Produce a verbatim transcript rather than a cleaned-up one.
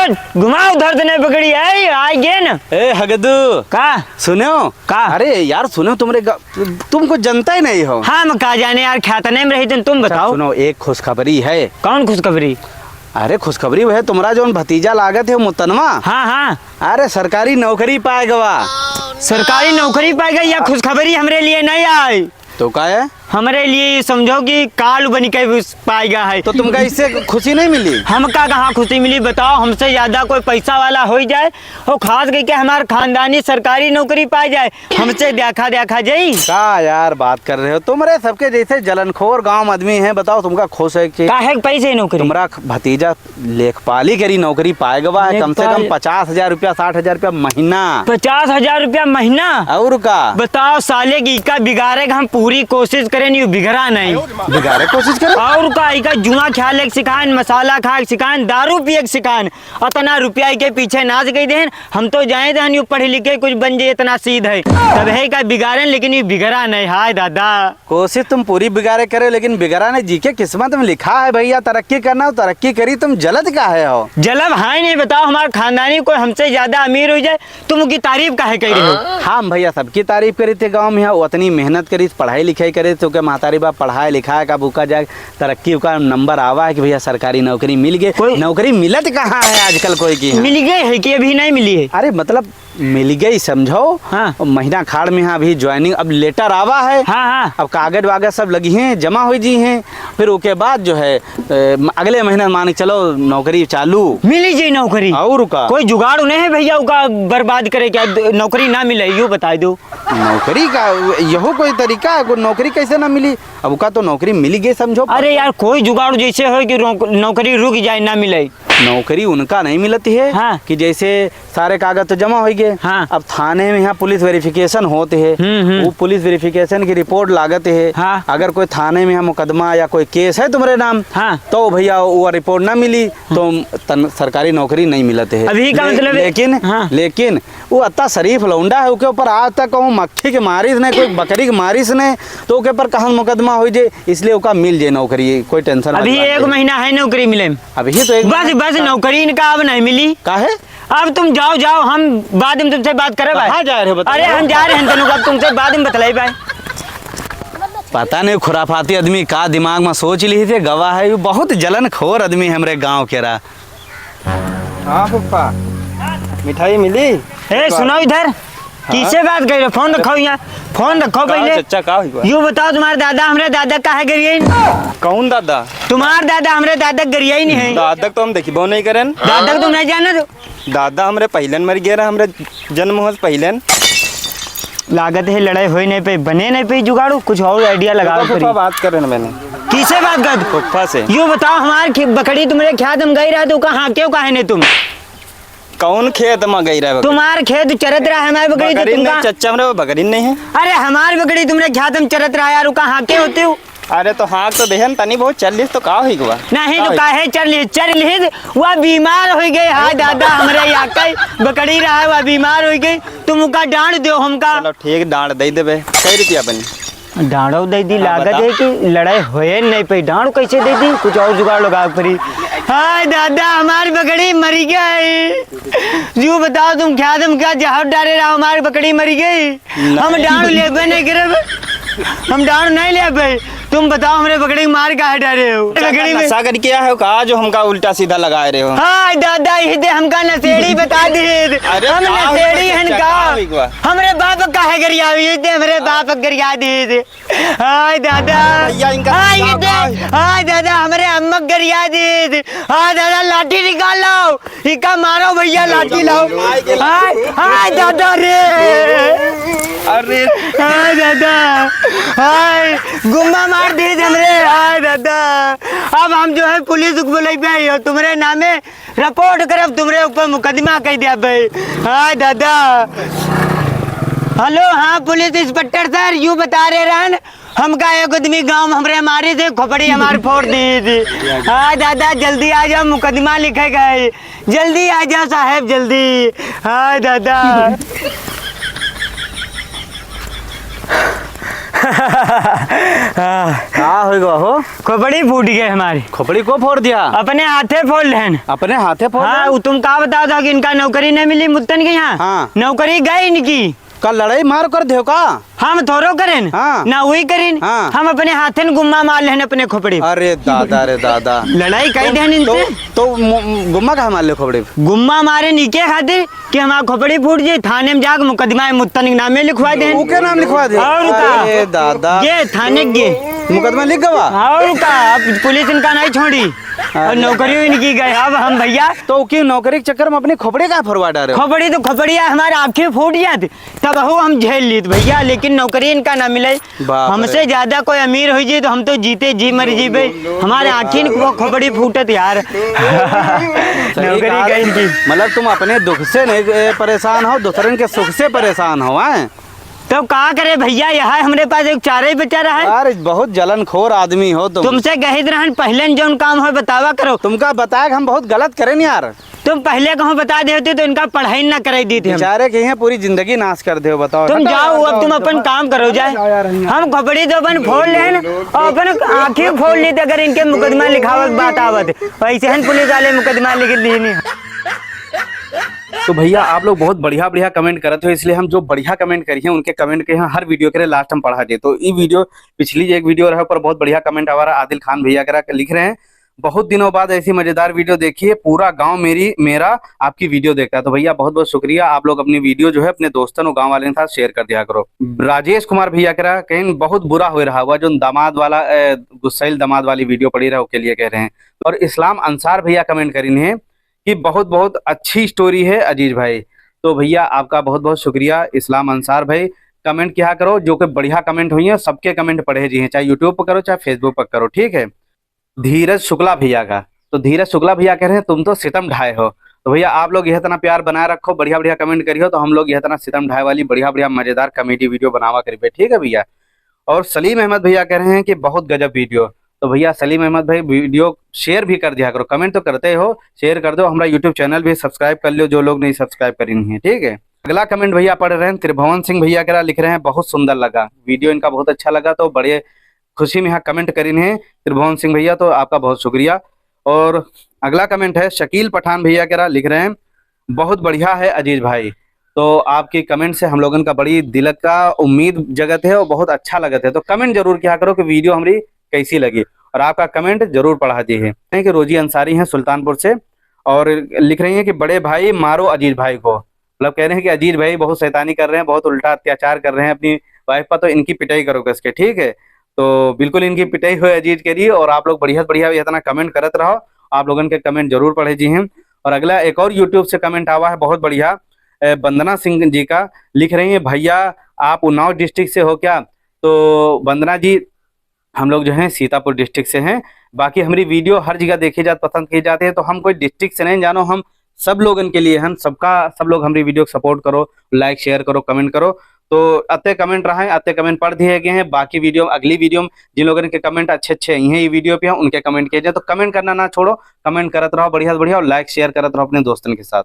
घुमाओ उधर से, नहीं पकड़ी है, आइ गे न। ए हगदू। का? सुनो। का? अरे यार सुनो, तुमरे ग-, तुम कुछ जनता ही नहीं हो। हम का जाने यार, ख्यात नहीं में रही, तुम अच्छा, बताओ। सुनो, एक खुशखबरी है। कौन खुशखबरी? अरे खुशखबरी वह तुम्हरा जौन भतीजा लागत है मुतनवा। हाँ, हाँ। अरे सरकारी नौकरी पाए गवा। सरकारी नौकरी पाए गवा, या खुशखबरी हमरे लिए नहीं आई। तो का है? हमरे लिए ये समझो कि काल बन के भी पाए गया है। तो तुमका इससे खुशी नहीं मिली? हमका कहाँ खुशी मिली बताओ, हमसे ज्यादा कोई पैसा वाला होइ जाए और खास करके हमार खानदानी सरकारी नौकरी पाए जाए, हमसे देखा देखा जाई। का यार बात कर रहे हो? तुमरे सबके जैसे जलनखोर गांव आदमी हैं, बताओ तुमका खुश है कि काहे के पैसे नौकरी? तुम्हरा भतीजा लेखपाली करी नौकरी पाए गवा है, कम से कम लेखपाल। पचास हजार रुपया, साठ हजार रुपया महीना। पचास हजार रुपया महीना? और का? बताओ साले कि इका बिगाड़े के हम पूरी कोशिश करेन, यू बिगड़ा नहीं। बिगाड़े कोशिश करे? और का, इका जुआ खेले के सिखाएन, मसाला खाए के सिखाएन, दारू पिए के सिखाएन, अतना रुपया के पीछे नाच गई देन। हम तो जाए देन यू पढ़े लिखे कुछ बन जाए, इतना सीध है, तब है का बिगाड़ेन, लेकिन यू बिगड़ा नहीं। हाय दादा। कोशिश तुम पूरी बिगाड़े करे, लेकिन बिगड़ा नहीं। जी के किस्मत में लिखा है भैया, तरक्की करना हो, तरक्की करी, तुम जलत काहे हो? जलब है नहीं, बताओ, हमार खानदानी कोई हमसे ज्यादा अमीर हो जाए, तुम उनकी तारीफ काहे कर रहे हो? हाँ भैया, सबकी तारीफ करी थे गाँव में, यहाँ उतनी मेहनत करी, पढ़ाई लिखाई करे, तो के महतारी बाप पढ़ाए लिखाए का बुका जाए, तरक्की का नंबर आवा है कि भैया सरकारी नौकरी मिल गई। कोई नौकरी मिलत कहाँ है आजकल कोई की? हाँ। मिल गई है कि अभी नहीं मिली है? अरे मतलब मिल गई, समझो। हाँ। महीना खाड़ में, हाँ, अभी ज्वाइनिंग, अब लेटर आवा है। हाँ, हाँ। अब कागज वागज सब लगी हैं, जमा हो जी हैं, फिर ओके बाद जो है, ए, म-, अगले महीना मान के चलो नौकरी चालू। मिली जी नौकरी। और का? कोई जुगाड़ नहीं है भैया, ओका बर्बाद करे क्या, द-, नौकरी ना मिले, यू बताई दो। नौकरी का यहो कोई तरीका है, कोई नौकरी कैसे ना मिली? अब ओका तो नौकरी मिली गई, समझो। अरे यार, कोई जुगाड़ जैसे हो कि नौक-, नौकरी रुक जाए, ना मिले। नौकरी उनका नहीं मिलती है हाँ। कि जैसे सारे कागज तो जमा होइ गए। हाँ। अब थाने में यहाँ पुलिस वेरिफिकेशन होत है, हम्म, हम्म। वो पुलिस वेरिफिकेशन की रिपोर्ट लागत है। हाँ। अगर कोई थाने में यहाँ मुकदमा या कोई केस है तुम्हरे नाम, हाँ। तो भैया वो रिपोर्ट ना मिली तो तन, सरकारी नौकरी नहीं मिलत है। अभी का ले-, मतलब है? लेकिन, हाँ। लेकिन वो अत्ता शरीफ लौंडा है, ओके ऊपर आज तक कहूँ मक्खी के मारिस ने, कोई बकरी के मारिस ने, तो ओके पर कहाँ मुकदमा होइ जे, इसलिए ओका मिल जे नौकरी, कोई टेंशन वाली अभी बात एक नहीं। महीना है नौकरी मिले। अभी तो एक बस, महीना बस, का नौकरी इनका अब नहीं मिली। काहे? अब तुम जाओ, जाओ, हम बाद में तुमसे बात करे भाई। कहाँ जा रहे हो, बताओ? अरे, हम जा रहे हैं तनु, अब तुमसे बाद में बतलाई भाई। पता नहीं खुराफाती आदमी का दिमाग में सोच ली थे, गवा है, यू बहुत जलनखोर आदमी है हमरे गाँव के रहा। हाँ फूफा, मिठाई मिली? ए, सुनो इधर, हाँ? किसे बात कर रहे हो? फोन रखो यहाँ, फोन रखो का पहले। चच्चा, का हुई बा? यू बताओ, तुम्हारे दादा हमरे दादा काहे गरियाई? कौन दादा? तुम्हार दादा हमरे दादा गरियाई नहीं है। दादा तो हम देखबो नहीं करेन। दादा तुम नहीं जाना तो? दादा हमरे पहिलन मर गया रहा, हमरे जन्म होस पहिलन। लागत है लड़ाई होई नहीं पे, बने नहीं पे जुगाड़ू, कुछ और आइडिया लगावे फूफा पड़ी। बात करे ना मैंने। किसे बात कर? फूफा से। यू बताओ, हमार खे-, बकरी तुम्हरे खेत में गई रहा तो कहाँ, क्यों काहे नहीं तुम? कौन खेत में गई रहा बकरी? तुम्हार खेत चरत रहा है हमार बकरी, तो बकरी तुम नहीं, कहाँ? चच्चा हमरे बकरी नहीं है। अरे हमार बकरी तुम्हरे खेत में चरत रहा यार, कहाँ के होते हो? अरे तो हाँक तो देहन तनी बहुत चर लिहिस तो का होई गवा? नहीं तो काहे चर लिहिस, चर लिहिस, वह बीमार होइ गई। हाय दादा, हमरे यहाँ कई बकरी रहा है, वह बीमार होइ गई, तुम उका डांट दो हमका। चलो ठीक, डांट दे देबे। कै रुपया बनी? डांटो दे दी, हाँ, लागत बताओ। है कि लड़ाई होए नहीं पाई, डांट कैसे दे दी, कुछ और जुगाड़ लगा पड़ी। हाय दादा, हमार बकरी मरी गई। यू बताओ तुम क्या, तुम क्या जहर डारे रहा, हमार बकरी मरी गई। हम डांड लेबे नहीं करब, हम डांड नहीं लेबे। तुम बताओ, हमरे बकरी के मार काहे डारे हो? बकरी में नशा करके आए हो का, जो हमका उल्टा सीधा लगा रहे हो? हाँ दादा, ये दे हमका नशेड़ी बता दे। अरे हम का हो नशेड़ी गया, हन का? का हो गया? हमरे बाप काहे गरियावी दे, हमरे बाप गरिया दे दे। हाय दादा, भैया, इनका हाय ये दे, हाय दादा, हमरे अम्मा गरिया दे दे। हाय दादा, लाठी निकाल लाओ। इका मारो भैया, लाठी लाओ। हाय, हाय दादा रे। अरे। हाय दादा। हाय, गुम्मा मार दे हमरे। हाय दादा। अब हम जो है पुलिस को बुलाइबे, तुम्हरे नामे रिपोर्ट करब, तुम्हरे ऊपर मुकदमा कइ देबे। हाय दादा। हेलो, हाँ पुलिस इंस्पेक्टर सर, यू बता रहे रहन, हमका एक आदमी गाँव में हमरे मारिस, खोपड़ी हमार फोड़ दिहिस। हाँ दादा, जल्दी आ जाओ, मुकदमा लिखे गए। जल्दी आ जाओ साहेब, जल्दी। हाँ दादा। का होइ गवा हो? खोपड़ी फूट गए हमारी। खोपड़ी को फोड़ दिया? अपने हाथे फोड़ लेन। अपने हाथे फोड़ हाँ, लेन? वो तुम का बताओ था कि इनका नौकरी नहीं मिली मुत्तन के यहाँ? हाँ। नौकरी गई इनकी। का लड़ाई मार कर देव का? हम थोड़ो करेन। हाँ। ना वही करेन। हाँ। हम अपने हाथन गुम्मा मार लेन अपने खोपड़ी। अरे दादा रे दादा। लड़ाई कई तो, देन इनसे। तो, तो मु-, गुम्मा का मार ले खोपड़ी? गुम्मा मारे नीके खातिर कि हमार खोपड़ी फूट जाई, थाने में जाके मुकदमा है मुत्तन के नामे लिखवा देन। ओके नाम लिखवा दे। और का? अरे दादा। ये थाने के। मुकदमा लिख गवा? और का, अब पुलिस इनका नहीं छोड़ी। और अरे। नौकरी इनकी गई। अब हम भैया तो क्यों नौकरी के चक्कर में अपनी खोपड़ी का फरवा डारे हो? खोपड़ी तो खोपड़ी है, हमारे आँखें फूट जाती, तब हो हम झेल लीत भैया, लेकिन नौकरी इनका ना मिले। बाप रे। हमसे ज्यादा कोई अमीर हो जाए तो हम तो जीते जी मर जीबे। हमारे आँखिन को खोपड़ी फूटत यार। सही नौकरी कहा। गई इनकी। मतलब तुम अपने दुख से नहीं, ए, परेशान हो, दूसरन के सुख से परेशान हो, हैं? तो का करे भैया, यह हमरे पास एक चारे बचा रहा है। यार, बहुत जलनखोर आदमी हो तुम। तुमसे कहित रहन, पहले न जौन काम हो बतावा करो। तुमका बताए हम बहुत गलत करेन यार। तुम पहले कहूँ बता देते तो इनका पढ़ाई ना करे देते हम। बेचारे के यहाँ पूरी जिंदगी नाश कर दे, बताओ। तुम हटाओ, जाओ, हटाओ, अब तुम हटाओ। अपन काम करो जाए। जाओ यार, हम खोपड़ी तो अपन फोड़ लेन और अपन आँखी फोड़ ली, अगर इनके मुकदमा लिखावे के बात आवत। वैसे हन पुलिस वाले मुकदमा लिख ली नहीं। तो भैया, आप लोग बहुत बढ़िया बढ़िया कमेंट करत हो, इसलिए हम जो बढ़िया कमेंट करी हैं उनके कमेंट के यहाँ हर वीडियो के लिए लास्ट हम पढ़ा दे। तो ई वीडियो, पिछली एक वीडियो रहे पर बहुत बढ़िया कमेंट हमारा आदिल खान भैया करा के लिख रहे हैं, बहुत दिनों बाद ऐसी मजेदार वीडियो देखी है, पूरा गांव मेरी, मेरा आपकी वीडियो देखता है। तो भैया बहुत बहुत शुक्रिया, आप लोग अपनी वीडियो जो है अपने दोस्तन और गांव वाले के साथ शेयर कर दिया करो। राजेश कुमार भैया करा कहीं बहुत बुरा हो रहा हुआ जो दामाद वाला, ए, गुस्सैल दामाद वाली वीडियो पड़ी रहा, उसके लिए कह रहे हैं। और इस्लाम अंसार भैया कमेंट करीन हैं कि बहुत बहुत अच्छी स्टोरी है अजीज भाई। तो भैया आपका बहुत बहुत शुक्रिया इस्लाम अंसार भाई, कमेंट किया करो, जो कि बढ़िया कमेंट हुई है, सबके कमेंट पढ़े जी हैं, चाहे यूट्यूब पर करो चाहे फेसबुक पर करो, ठीक है। धीरज शुक्ला भैया का, तो धीरज शुक्ला भैया कह रहे हैं तुम तो सितम ढाए हो। तो भैया आप लोग यह इतना प्यार बनाए रखो, बढ़िया बढ़िया कमेंट करियो, तो हम लोग यह इतना सितम ढाए वाली बढ़िया बढ़िया मजेदार कॉमेडी वीडियो बनावा करिबे, ठीक है भैया। और सलीम अहमद भैया कह रहे हैं कि बहुत गजब वीडियो। तो भैया सलीम अहमद भाई वीडियो शेयर भी कर दिया करो, कमेंट तो करते हो, शेयर कर दो, हमारा यूट्यूब चैनल भी सब्सक्राइब कर लो जो लोग नहीं सब्सक्राइब करी नहीं है, ठीक है। अगला कमेंट भैया पढ़ रहे हैं, त्रिभुवन सिंह भैया करा लिख रहे हैं, बहुत सुंदर लगा वीडियो, इनका बहुत अच्छा लगा, तो बड़े खुशी में यहाँ कमेंट करीन हैं त्रिभुवन सिंह भैया, तो आपका बहुत शुक्रिया। और अगला कमेंट है शकील पठान भैया करा लिख रहे हैं, बहुत बढ़िया है अजीज भाई। तो आपके कमेंट से हम लोगन का बड़ी दिल का उम्मीद जगत है और बहुत अच्छा लगत है। तो कमेंट जरूर किया करो कि वीडियो हमारी कैसी लगी और आपका कमेंट जरूर पढ़ा जी है। कि रोजी अंसारी हैं सुल्तानपुर से और लिख रही हैं कि बड़े भाई मारो अजीज भाई को, मतलब कह रहे हैं कि अजीज भाई बहुत शैतानी कर रहे हैं, बहुत उल्टा अत्याचार कर रहे हैं अपनी वाइफ पर, तो इनकी पिटाई करो कस के, ठीक है। तो बिल्कुल इनकी पिटाई हो अजीज के लिए। और आप लोग बढ़िया से बढ़िया इतना कमेंट करत रहो, आप लोगन के कमेंट जरूर पढ़े जी हैं। और अगला एक और यूट्यूब से कमेंट आवा है बहुत बढ़िया, ए, वंदना सिंह जी का, लिख रही हैं भैया आप उन्नाव डिस्ट्रिक्ट से हो क्या? तो वंदना जी हम लोग जो हैं सीतापुर डिस्ट्रिक्ट से हैं, बाकी हमारी वीडियो हर जगह देखी जात, पसंद की जाती है, तो हम कोई डिस्ट्रिक्ट से नहीं जानो, हम सब लोगन के लिए हैं, सबका, सब लोग हमारी वीडियो को सपोर्ट करो, लाइक शेयर करो, कमेंट करो। तो अत्ते कमेंट रहा है, अत्ते कमेंट पढ़ दिए गए हैं, बाकी वीडियो, अगली वीडियो में जिन लोगन के कमेंट अच्छे अच्छे हैं ये वीडियो पे हैं, उनके कमेंट किए जाए। तो कमेंट करना ना छोड़ो, कमेंट करत रहो बढ़िया से बढ़िया और लाइक शेयर करत रहो अपने दोस्तन के साथ।